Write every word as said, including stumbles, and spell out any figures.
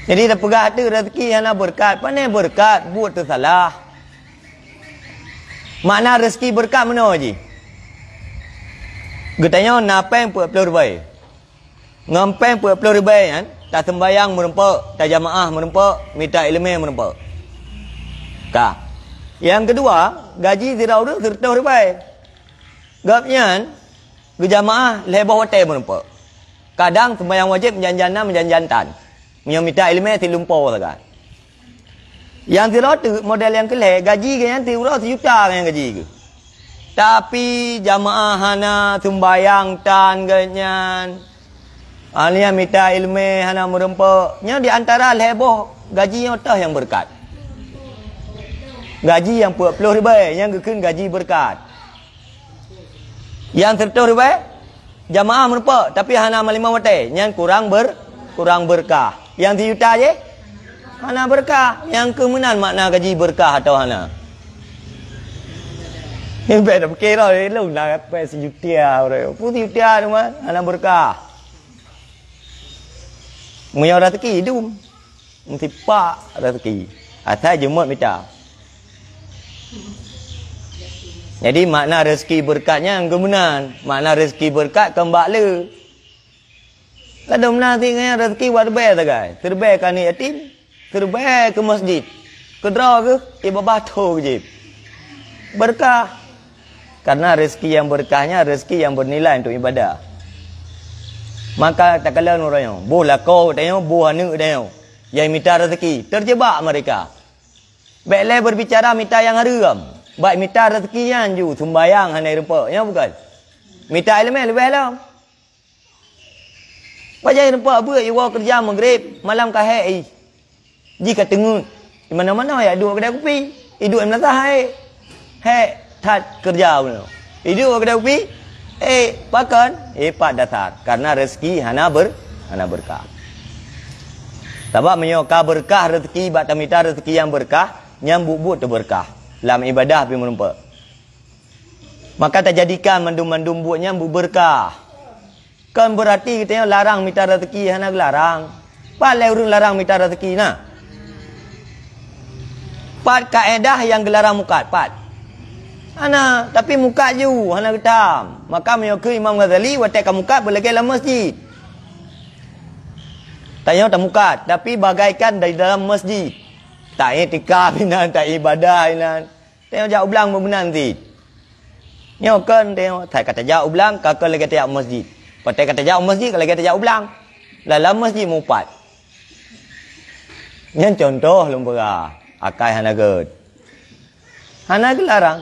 Jadi tapeugah teuh rezeki hana beureukat, pane beureukat buet teusalah. Makna rezeki beureukat meunoe jih. Geutanyoe na péng peuet ploh ribèe. Ngon péng peuet ploh ribèe nyan, taseumbayang meurumpok, tajamaah meurumpok, mita ileumèe meurumpok. Ka. Nyang keudua, gaji sidroe ureueng sireutôh ribèe. Gobnyan geujamaah lhèe boh watèe meurumpok. Kadang seumbayang wajéb meujan-jan na meujan-jan tan. Meunyoe mita ileumèe silumpoe sagai. Nyang sidroe teuk model nyang keu lhèe, gaji geuh nyan siuroe sijuta nyan gaji geuh. Tapi jamaah hana, seumbayang tan gobnyan. Aneuk mita ileumèe hana meurumpok. Nyoe di antara lhèe boh gaji nyoe toh nyang beureukat. Gaji nyang peuet ploh ribèe, nyan geukheun gaji beureukat. Nyang sireutôh ribèe, jamaah meurumpok, tapi hana malimong watèe, nyan kurang ber-, kurang beureukat. Nyang sijuta jih, hana beureukat. Nyang keuh meunan makna gaji beureukat atawa hana. Bèk tapike lom, lôn na péng sijuta, peue sijuta teuma, hana beureukat. Meunyoe raseuki dum. Meusipak raseuki. Asai jeumot mita. Jadi, makna raseuki beureukat nyan geumeunan. Makna raseuki beureukat kon bak le. Ladôm na singoh nyan raseuki wat ribèe sagai. Siribèe keu aneuk yatim, siribèe keu masjid. Keudroe geuh, ié babah tho geujieb. Beureukat. Karena rezeki yang berkah nyan rezeki yang bernilai untuk ibadah. Maka takalon uroe nyoe, boh lakoe geutanyoe, boh aneuk geutanyoe nyang mita rezeki, terjebak mereka. Bèk lé berbicara mita nyang hareuem, bak mita rezeki nyan ju sumbayang hana irumpok, nyo bukon? Mita ileumèe leubeh lom. Pajan rupa beuet iwoe keureuja Maghrib, malam ka hék ih. Jih ka teungeut. Di mana-mana jak duek keudè kupi. Iduek meulasah hai. Hék that keureuja bunoe. Iduek keudè kupi. Eh, pakon? Eh, pat dasar. Karena rezeki hana ber-, hana beurkah. Sabab meunyoe ka beurkah rezeki bak tamita rezeki nyang beurkah, nyan buet-buet teubeurkah. Lam ibadah pih meurumpok. Maka tajadikan mandum-mandum buet nyan beubeurkah. Kon beurati geutanyoe larang mita rezeki, hana geularang. Pat lé ureuëng larang mita rezeki na? Pat kaedah nyang geularang mukat? Pat. Hana, tapi mukat ju, hana geutam. Maka meunyoe keu Imam Ghazali, watée ka mukat beulagée lam masjid. Tanyoe tamukat, tapi bagaikan dari dalam masjid. Tak iktikaf inan, tak ibadah inan. Tanyoe jak u blang meunan cit. Nyoe kon tanyoe, that ka tajak u blang, ka kon lagée tajak u masjid. Watée ka tajak u masjid, ka lagée tajak u blang. Lam masjid mupat. Nyan contoh lôn peugah, akai hana gét. Hana geularang.